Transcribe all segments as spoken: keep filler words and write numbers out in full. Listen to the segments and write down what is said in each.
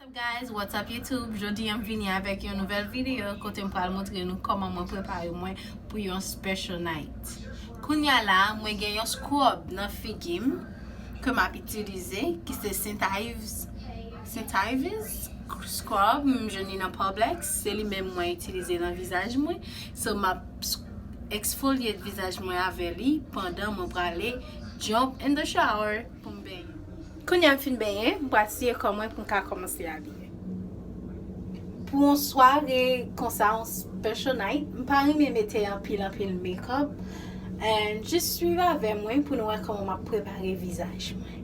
What's up guys, what's up YouTube? Jodi a m vini avèk yon nouvèl videyo kote m pral montre nou kòman mwen prepare mwen pou yon special night. Kounye a la, mwen gen yon scrub nan figi m ke m ap itilize, ki se Saint Ives, Saint Ives scrub, m jwenn li nan Publix, se li menm mwen itilize nan vizaj mwen. So, m ap s-, exfoliate vizaj mwen avè li pandan mwen prale jump in the shower pou m benyen. Kounye a m fin benyen, m pral siye kò mwen pou m ka kòmanse abiye. Pou yon sware konsa, yon special night, m pa renmen mete anpil, anpil makeup. And just swiv avè mwen pou nou wè kòman m ap prepare vizaj mwen.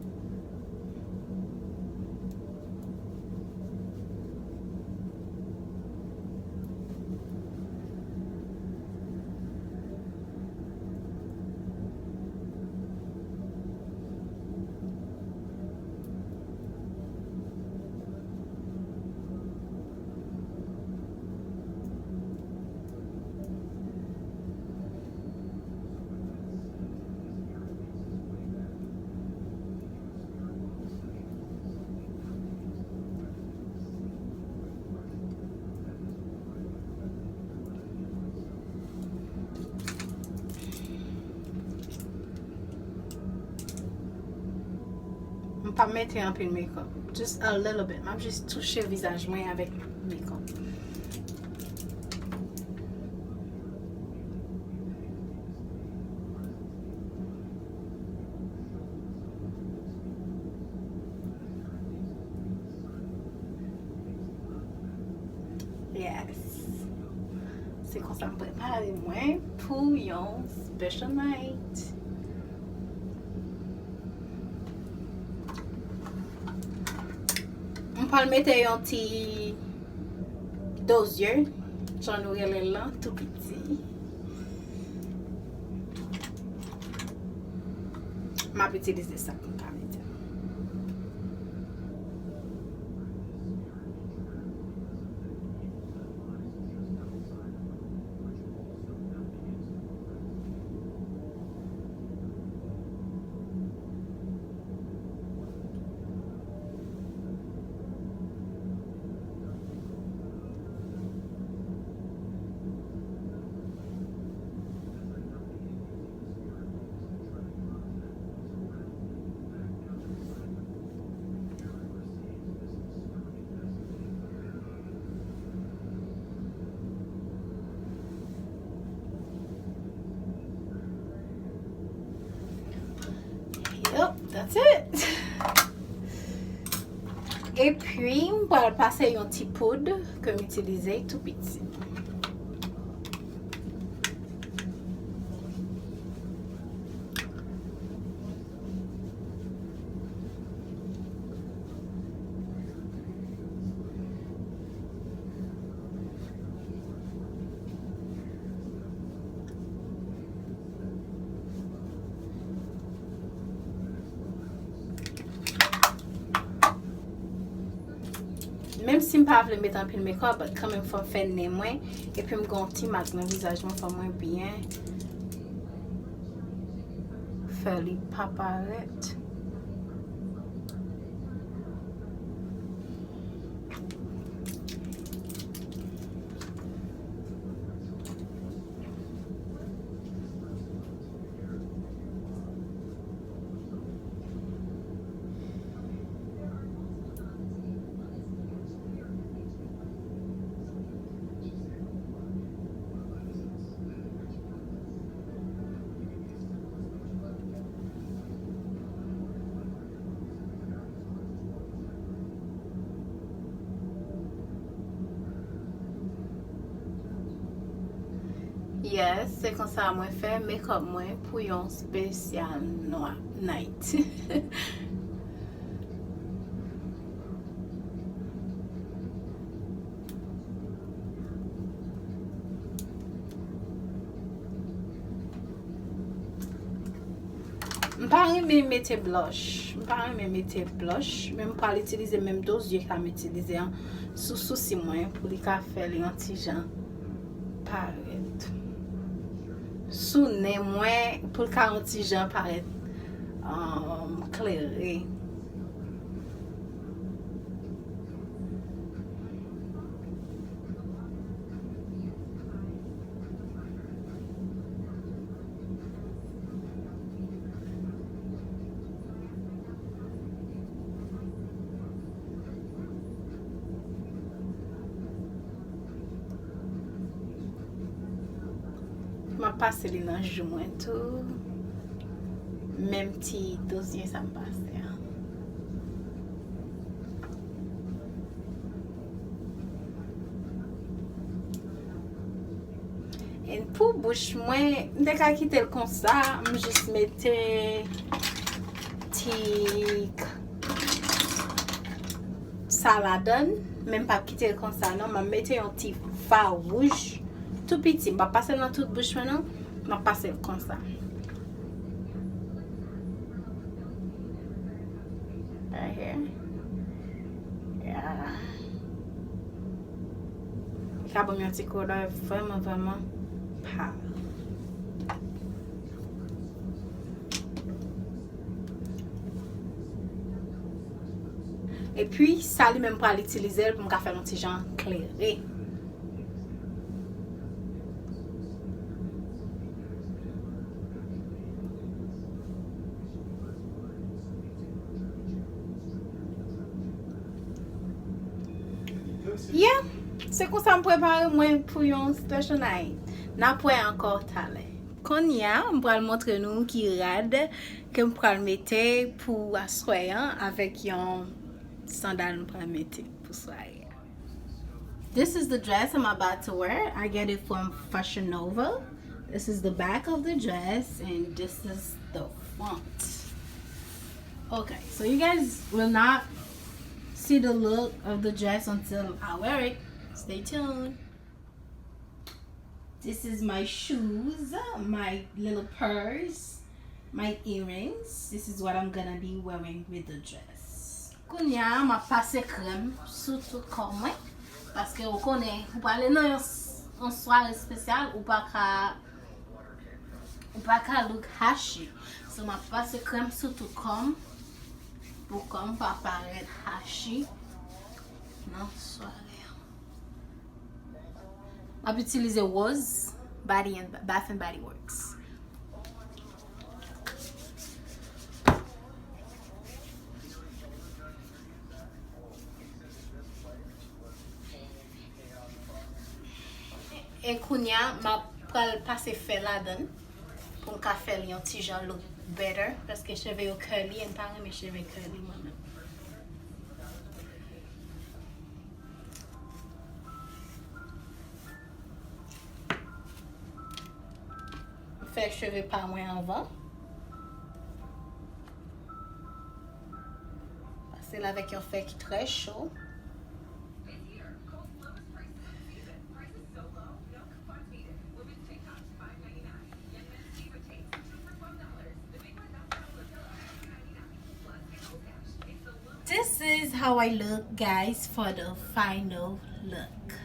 M pa mete anpil makeup. Just a little bit. M ap jis touche vizaj mwen avèk makeup. Yes. Se konsa m prepare mwen pou yon special night. M pral mete yon ti dozye, jan nou rele l lan, tou piti. M ap itilize sa pou m ka mete. Yep, that's it. Epi, m pral pase yon ti poud ke m itilize tou piti. Menm si m pa vle met anpil makeup, but kanmenm fò m fè nen mwen, epi m gen yon ti mak nan vizaj mwen, fò mwen byen fè li pa parèt. Yes, se konsa mwen fè makeup mwen pou yon special nwa-, night. M pa renmen mete blush. M pa renmen mete blush, men m pral itilize menm dozye sa m itilize an sou sousi mwen pou li ka fè li yon ti jan parèt. Sou nen mwen, pou l ka yon ti jan parèt, um, klere. Pase li nan jou mwen tou. Menm ti dozyen sa m pase a. And pou bouch mwen, m te ka kite l konsa, m jis mete ti k-, sa ladan, men m p ap kite l konsa non, m ap mete yon ti fa wouj tou piti, m p ap pase l nan tout bouch mwen non, m ap pase l konsa. Right here. Yeah. Li ka ban m yon ti koulè vrèman, vrèman pal. Epi, sa li menm pral itilize l pou m ka fè l yon ti jan klere. Yeah, se konsa m prepare mwen pou yon special night. N ap wè ankò talè. Kounye a, m pral montre nou ki rad ke m pral mete pou aswè an avèk yon sandal m pral mete pou sware a. This is the dress I'm about to wear. I get it from Fashion Nova. This is the back of the dress, and this is the front. Okay, so you guys will not see the look of the dress until I wear it. Stay tuned. This is my shoes, my little purse, my earrings. This is what I'm gonna be wearing with the dress. Kounye a, m ap pase krèm sou tout kò mwen. Paske ou konnen, ou prale nan yon s-, yon sware espesyal, ou pa ka, ou pa ka look ashy. So, m ap pase krèm sou tout kò m pou kò m pa parèt ashy nan sware a. M ap itilize Rose, Body and, Bath and Body Works. E kounye a, m ap pral pase fè ladan l pou m ka fè l yon ti jan look better, paske cheve yo curly, e m pa renmen cheve curly mwen menm. M fè cheve pa mwen anvan. Pase l avèk yon fè ki trè cho. This is how I look, guys, for the final look.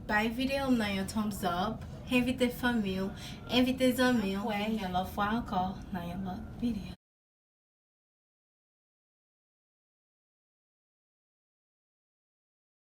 Bay videyo m nan yon thumbs up, envite fanmi w, envite zanmi w. Wè, yon lòt fwa ankò nan yon lòt videyo.